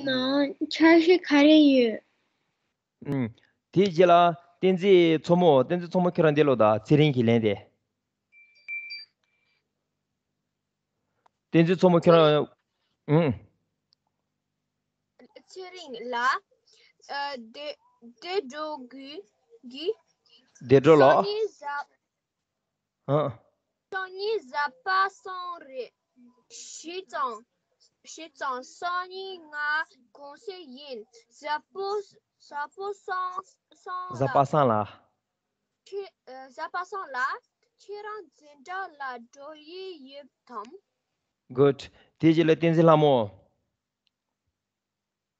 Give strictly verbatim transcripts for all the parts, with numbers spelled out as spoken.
ནང་འཆར་གཞི་ག་རེ་ཡོད། ཨུམ། དེའི་རྗེས་ལ་བསྟན་འཛིན་མཚོ་མོ། བསྟན་འཛིན་མཚོ་མོ། ཁྱེད་རང་འདི་ལོ་ད་ཚེ་རིང་གིས་ལན་དེ། བསྟན་འཛིན་མཚོ་མོ། ཁྱེད་རང་། ཨུམ། ཚེ་རིང་ལ། ཨ། དུད་དུད་འགྲོ་གི་གི་དུད་འགྲོ་ལ། སང་ཉིན་གཟའ། ཨ། སང་ཉིན་གཟའ་པ་སངས་རེད། བྱས་ཙང་། བྱས་ཙང་སང་ཉིན་ང་གུང་སེང་ཡིན། གཟའ་པ་གཟའ་པ་སངས་སངས་ལ། གཟའ་པ་སངས་ལ། ཁྱེད། ཨ། གཟའ་པ་སངས་ལ་ཁྱེད་རང་འཛིན་གྲྭ་ལ་འགྲོ་ཡི་ཡོད་དམ། Good། དེའི་རྗེས་ལ་བསྟན་འཛིན་ལྷ་མོ།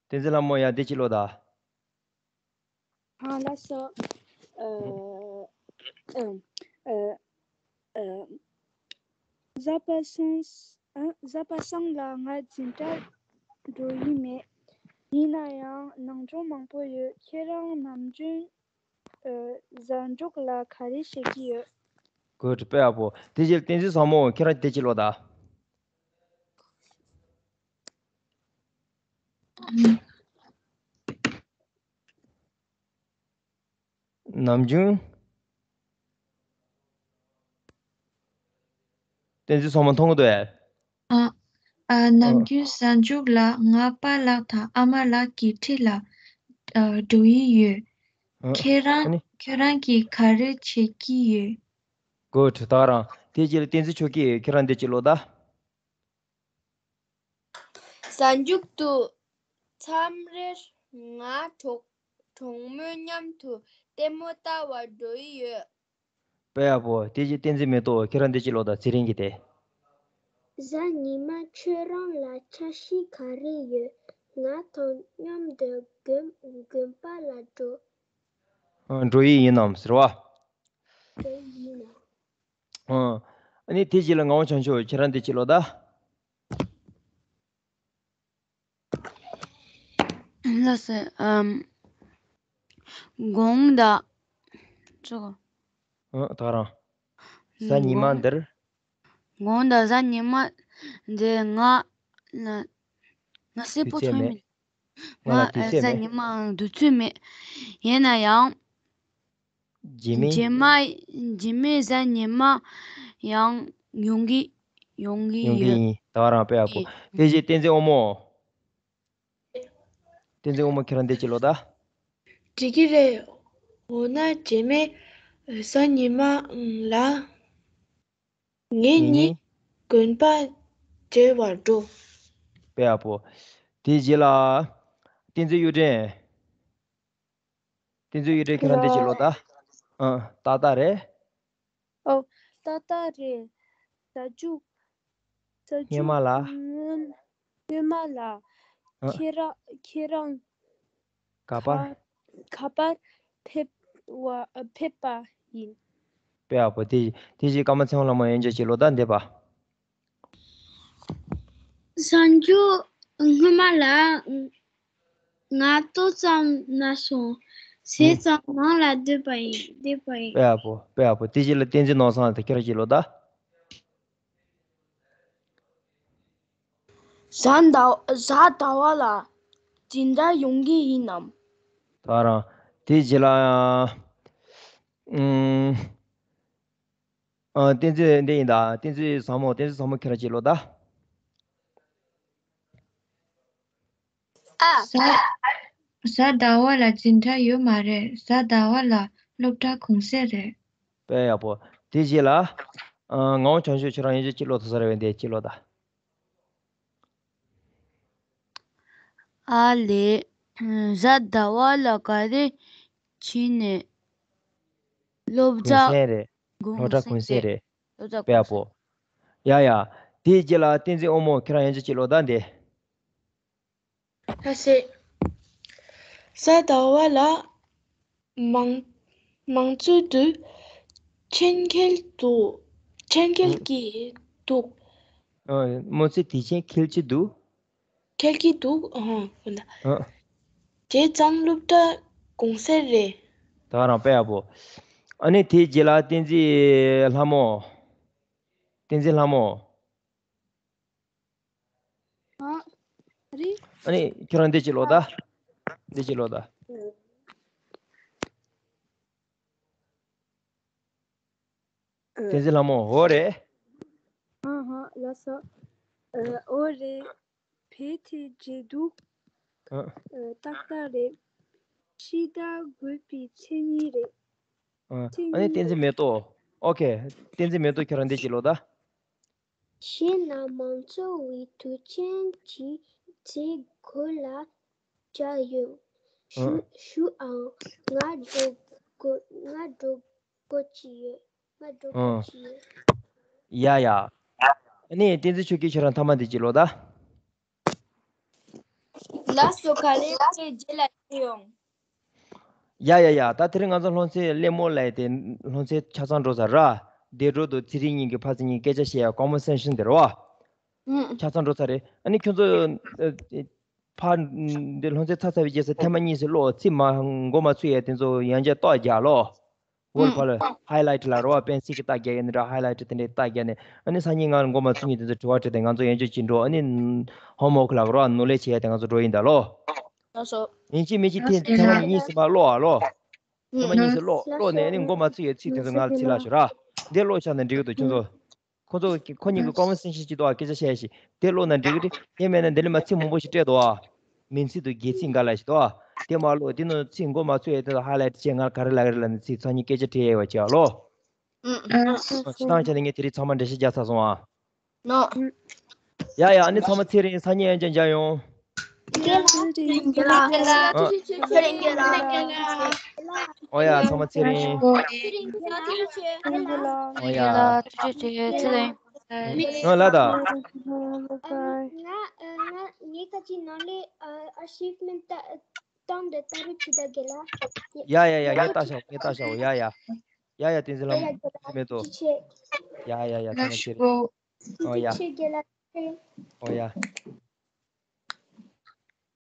བསྟན་འཛིན་ལྷ་མོ། ཡ། འདི་གཅིག་ཀློག་དང་། ཨ། ལགས་སོ། ཨ། ཨ། ཨ། གཟའ་པ་སངས། ཨ། གཟའ་པ་སངས་ལ་ང་འཛིན་གྲྭར་འགྲོ་ཡི་མེད། ཡིན་ན་ཡང་ནང་སྦྱོང་མང་པོ་ཡོད། ཁྱེད་རང་ནམ་རྒྱུན། ཨ། གཟའ་མཇུག་ལ་ག་རེ་བྱེད་ཀྱི་ཡོད། Good། དཔེ་ཡག་པོ། དེ་རྗེས་བསྟན་འཛིན་བཟང་མོ། ཁྱེད་རང་དེ་གཅིག་ཀློག་དང་། ནམ་རྒྱུན། བསྟན་འཛིན་མཚོ་མོ། མཐོང་གི་འདུག་ཨེ། ཨ། ཨ། ནམ་རྒྱུན་གཟའ་མཇུག་ལ་ང་པཱ་ལགས་དང་ཨ་མ་ལགས་ཀྱི་འཁྲིས་ལ། ཨ། འགྲོ་ཡི་ཡོད། ཨ། ཁྱེད་རང་། ཨ་ནི། ཁྱེད་རང་གིས་ག་རེ་བྱེད་ཀྱི་ཡོད། Good། ད་ག་རང་། དེ་རྗེས་ལ་བསྟན་འཛིན་ཆོས་སྐྱིད། ཁྱེད་རང་འདི་གཅིག་ཀློག་དང་། གཟའ་མཇུག་ཏུ་མཚམས་རེར་ང་གྲོགས་གྲོགས་མོ་མཉམ་དུ་ལྟད་མོ་ལྟ་བར་འགྲོ་ཡི་ཡོད། དཔེ་ཡག་པོ། དེ་རྗེས་བསྟན་འཛིན་མེ་ཏོག། ཁྱེད་རང་འདི་གཅིག་ཀློག་དང་། ཚེ་རིང་གིས་དེ། གཟའ་ཉི་མ་ཁྱོད་རང་ལ་འཆར་གཞི་ག་རེ་ཡོད། ང་དང་མཉམ་དུ་དགོན་དགོན་པ་ལ་འགྲོ། ཨ། འགྲོ་ཡི་ཡིན་ནམ་ཟེར་བ། འགྲོ་ཡི་ཡིན་ནམ། ཨ། ཨ་ནི་དེ་རྗེས་ལ་ངག་དབང་བྱང་ཆུབ། ཁྱེད་རང་འདི་གཅིག་ཀློག་དང་། ལགས་སོ། ཨམ། དགོང་དག་ཅོ། ཨ། ད་ག་རང་། གཟའ་ཉི་མ་དགོང་འདིར། དགོང་དག་གཟའ་ཉི་མ་འདིར་ང་ལ་ང་གསལ་པོ་དུས་ཚོད་མཐོང་མེད། མེད། ང་ལ་དུས་ཚོད་མེད། ང་གཟའ་ཉི་མ་དུས་ཚོད་མེད། ཡིན་ན་ཡང་། རྗེས་མའི། རྗེས་མ། རྗེས་མའི་གཟའ་ཉི་མ་ཡང་ཡོང་གི། ཡོང་གི་ཡོང་གི་ཡོད། ཡིན། ད་ག་རང་། དཔེ་ཡག་པོ། ཨེ། དེ་རྗེས་བསྟན་འཛིན་དབང་མོ། བསྟན་འཛིན་དབང་མོ། ཁྱེད་རང་འདི་གཅིག་ཀློག་དང་། འགྲིག་གི་རེད། འོ་ན་རྗེས་མའི་གཟའ་ཉི་མ་ལ་ངེད་གཉིས་གཉིས་དགོན་པ་མཇལ་བར་འགྲོ། དཔེ་ཡག་པོ། དེ་རྗེས་ལ་བསྟན་འཛིན་གཡུ་སྒྲོན། བསྟན་འཛིན་གཡུ་སྒྲོན། ཁྱེད་རང་འདི་གཅིག་ཀློག་དང་། ཨ། ཏག་ཏག་རེད། ཨོ། ཏག་ཏག་རེད། གཟའ་མཇུག་གཟའ་མཇུག་སྔོན་མ་ལ། སྔོན། སྔོན་མ་ལ། ཨ། ཁྱེད་རང་ཁྱེད་རང་ག་པར། ག་ག་པར་ཕེབས་བ་ཕེབས་པ་ཡིན། དཔེ་ཡག་པོ། དེ་དེ་རྗེས་ཀརྨ་ཚེ་དབང་ལྷ་མོ། ཡིན་གཅིག་ཀློག་དང་། འདི་པ། གཟའ་མཇུག་སྔོན་མ་ལ་ང་ལྟོ་ཙམ་ན་སོང་། ཟས་ཨུ། ཙམ་ནང་ལ་སྡོད་པ་ཡིན། སྡོད་པ་ཡིན། དཔེ་ཡག་པོ། དཔེ་ཡག་པོ། དེ་རྗེས་ལ་བསྟན་འཛིན་ནོར་བཟང་། དེ་ཁྱེད་རང་གཅིག་ཀློག་དང་། གཟའ་ཟླ་གཟའ་ཟླ་བ་ལ་འཛིན་གྲྭ་ཡོང་གི་ཡིན་ནམ། ད་ག་རང་། དེ་རྗེས་ལ། ཨུམ། ཨ། བསྟན་འཛིན་འདི་ཡིན་ད། བསྟན་འཛིན་བཟང་མོ། བསྟན་འཛིན་བཟང་མོ། ཁྱེད་རང་གཅིག་ཀློག་དང་། ཨ། གཟའ་གཟའ་ཟླ་བ་ལ་འཛིན་གྲྭ་ཡོད་མ་རེད། གཟའ་ཟླ་བ་ལ་སློབ་གྲྭ་གུང་སེང་རེད། དཔེ་ཡག་པོ། དེ་རྗེས་ལ། ཨ། ངག་དབང་བྱང་ཆུབ། ཁྱེད་རང་ཡིན་གཅིག་ཀློག་ཐུབ་ས་རེད་པས། འདི་གཅིག་ཀློག་དང་། ཨ་ལས། གཟའ་ཟླ་བ་ལ་ག་རེ་བྱས་ནས། སློབ་གྲྭ། གུང་སེང་རེད། སློབ་གྲྭ་གུང་སེང་རེད། སློབ་གྲྭ། དཔེ་ཡག་པོ། ཡ་ཡ། དེའི་རྗེས་ལ་བསྟན་འཛིན་དབང་མོ། ཁྱེད་རང་ཡིན་གཅིག་ཀློག་དང་། འདི། ལགས་སེ། གཟའ་ཟླ་བ་ལ་མང་མང་ཚོགས་དུ་ཆེད་མཁས་འདུག་ཆེད་མཁས་ཨུ། ཀྱི་འདུག་ཨ། མང་ཚོགས་དུ་ཆེད་མཁས་ཀྱི་འདུག་མཁས་ཀྱི་འདུག་ཨ། ཧོ་ན། ཨ། བྱས་ཙང་སློབ་གྲྭ་གུང་སེང་རེད། ད་ག་རང་། དཔེ་ཡག་པོ། ཨ་ནི་དེའི་རྗེས་ལ་བསྟན་འཛིན་ལྷ་མོ། བསྟན་འཛིན་ལྷ་མོ། ཨ། ཨ་ནི་ཁྱོད་རང་འདི་གཅིག་ཀློག་ད། འདི་གཅིག་ཀློག་ད། བསྟན་འཛིན་ལྷ་མོ། འོ་རེད། ཨ་ཧ། ལགས་སོ། ཨ། འོ་རེད། བེད་དེ་འབྲེལ་འདུག་ཨ། ཨ། ཏག་ཏག་རེད། ཕྱི་ཟླ་དགུ་པའི་ཚེས་གཉིས་རེད། ཨ། ཚེས་ཨ་ནི་གཉིས། བསྟན་འཛིན་མེ་ཏོག་ཨོ་ཁེ། བསྟན་འཛིན་མེ་ཏོག་ཁྱོད་རང་འདི་གཅིག་ཀློག་ད། གཞན་ན་མང་ཚོགས་ཀྱི་དུས་ཆེན་གྱི་མཛད་སྒོ་ལ་བཅར་ཡོད། ཞུ། ཨ། ཞུའང་ང་འགྲོ་དགོས། ང་འགྲོ་དགོས་ཀྱི་ཡོད། ང་འགྲོ་ཨ། དགོས་ཀྱི་ཡོད། ཡ་ཡ། ཨ་ནི་བསྟན་འཛིན་ཆོས་སྐྱིད་ཁྱོད་རང་མཐའ་མ་འདི་གཅིག་ཀློག་ད། ལགས་སོ། ག་ལེར་ཁྱེད་རྗེས་ལ་ཕེབས་ཡོང་། ཡ་ཡ་ཡ། ད་དེ་རིང་ང་ཚོ་སློབ་ཚན་སླེ་མོ་ལབ་ཡ་དེ་སློབ་ཚན་ཆ་ཚང་འགྲོ་ཚར་ར། བདེ་སྒྲོལ་དང་ཚེ་རིང་གཉིས་ཀྱིས་ཕར་ཚུར་གཉིས་སྐད་ཆ་བཤད་ཡ་ཀོན་ཝར་སེ་ཤན་དེ་རེད་བ། ཨུ། ཆ་ཚང་འགྲོ་ཚར་རེད། ཨ་ནི་ཁྱོད་ཚོ་ཨ། ཕར་འདི་སློབ་ཚན་ཚར་ཚར་བའི་རྗེས་སུ་ཐེངས་མ་གཉིས་སུ་ཀློག་ཚིག་མ་མགོ་མ་ཚོས་ཡ་དེ་ཚོ་ཡང་བསྐྱར་རྟགས་རྒྱག་ཀློག་ཝོལ་ཕར་ལ་ཧའི་ལའིཊ་ལ་རེད་བ། པེན་སིལ་གྱིས་རྟགས་རྒྱག་ཡ་ནི་འདྲ། ཧའི་ལའིཊ་དེ་འདྲའི་རྟགས་རྒྱག་ནས། ཨ་ནི་སང་ཉིན་ང་མགོ་མ་ཚོས་ཉིན་དེ་ཚོ་དྲི་བ་དྲིས་ཏེ་ང་ཚོ་ཡང་བསྐྱར་ཅིག་འགྲོ། ཨ་ནི་ཧོམ་ཝོག་ལ་རེད་བ། ནོར་ལས་བྱེད་ཡ་དེ་ང་ཚོ་འགྲོ་ཡིན་ད་ཀློག་ལགས་སོ། ཡིན་གཅིག་མིན་གཅིག་ཐེངས་ཐེངས་མ་གཉིས་གཉིས་ཟིན་པ་ཀློག་ཨ་ཀློག་ཐེངས་མ་གཉིས་སུ་ཀློག་ཀློག་ནས་ཨ་ནི་མགོ་མ་ཚོས་ཡའི་ཚིག་དེ་ཚོ་ང་ལ་ཚིག་ལ་ཞུ་ར། འདི་ཀློག་བཞག་ན་འགྲིག་གི་འདུག་ཁྱོད་ཚོ། ཁོ་ཚོ་ཁོ་གཉིས་ཀྱི་ཀོན་ཝར་སེ་ཤན་ཅིག་འདུག་ཨ། སྐད་ཆ་བཤད་ཤིག་དེ་ཀློག་ན་འགྲིག་གི་རེད། ཡིན་མིན་ན་འདི་ལས་མར་ཚིག་མང་པོ་ཞིག་སྤྲད་འདུག་ཨ། མིང་ཚིག་དང་རྒྱས་ཚིག་འགའ་ལ་ཞིག་འདུག་ཨ། དེ་མར་ཀློག་དེ་ནང་ཚིག་མགོ་མ་ཚོས་ཡའི་དེ་ལ་ཧའི་ལའིཊ་བྱས། ང་ལ་ག་རེ་ལབ་ཀྱི་རེད་ལབ་ནས་ཚིག་ཚང་མ་སྐད་ཆ་དྲིས་ཡ་ཡོད་པ་བྱས་ཨ་ཀློག་ཨ། སོ་སོ། སྤྱིར་བཏང་བྱས་ན་ངས་དེ་རིང་ཚང་མ་འགྲེལ་བཤད་རྒྱག་ཚར་སོང་ཨ། ནོ། ཡ་ཡ། ཨ་ནི་ཚང་མ་ཚེ་རིང་སང་ཉིན་ཡང་བསྐྱར་མཇལ་ཡོང་། ཨ། ཨོ་ཡ། ཚང་མ་ཚེ་རིང་། ཨོ་ཡ། ཨ། ལ་ད། ང་ང་ངའི་ཁ་ཅིག་ནང་ལས་ཨར་ཤིབ་མེན་ཏ་བཏང་འདི་ལྟ་རུ་ཅི་ད་གེ་ལ། ཡ་ཡ་ཡ། ངས་ལྟ་ཤག་ངས་ལྟ་ཤག་ཡ་ཡ། ཡ་ཡ། བསྟན་འཛིན་ལགས་མེད་དོ། ཅི་ཆེ། ཡ་ཡ་ཡ། ཚང་མ་ཚེ་རིང་། ཨོ་ཡ། ཅི་ཆེ་གེ་ལ། ཨོ་ཡ།